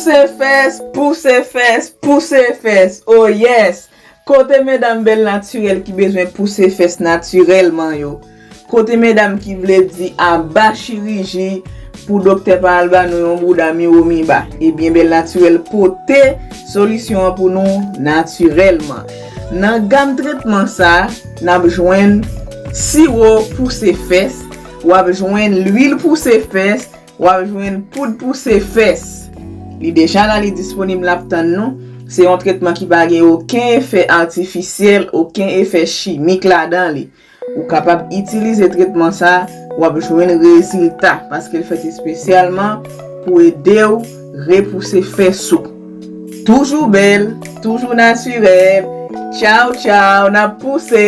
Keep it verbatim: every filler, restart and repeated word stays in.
Pouse fès, pouse fès, pouse fès. Oh yes! Kote medam bèl natirèl ki bezwen pouse fès natirèlman yo? Kote medam ki vle di aba chiriji pou doktè pa al ba nou yon bouda miwo miba? Ebyen, bèl natirèl pote solisyon an pou nou natirèlman. Nan gam tretman sa, n ap jwenn siwo pouse fès, w ap jwenn lwil pouse fès, w ap jwenn poud pouse fès. Li deja la, li disponib, l ap tann nou. Se yon tretman ki pa gen okenn efè atifisyèl, okenn efè chimik ladan li. Ou kapab itilize tretman sa, w ap jwenn rezilta, paske l fèt espesyalman pou ede w repouse fès ou. Toujou bèl, toujou natirèl. Tchaw, tchaw, n ap pouse.